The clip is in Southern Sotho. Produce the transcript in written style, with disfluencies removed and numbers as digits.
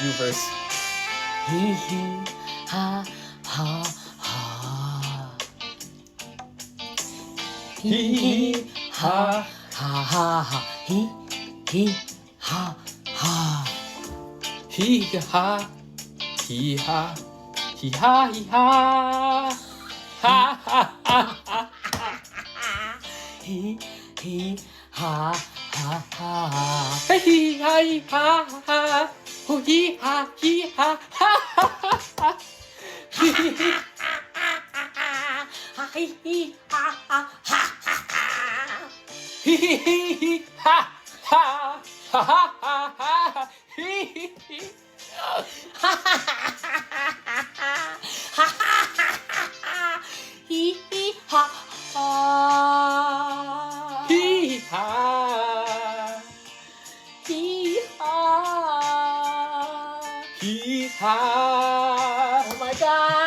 You verse. ฮิฮิฮ่าฮ่าฮ่าฮิฮิฮ่าฮ่าฮ่าฮ่าฮิฮิฮ่าฮ่า He ha, he ha, he ha he ha, ha ha ha ha. ฮิฮิฮ่าฮ่าฮ่า He ha he ha ha, ho he ha he ha ha ha ha. He he he. ฮ่าฮิฮิฮ่าฮ่าฮ่าฮ่า He he he he ha ha ha ha ha ha he he he. ฮิฮิฮ่าฮ่า He ha. ฮิฮ่า He ha. Oh my god.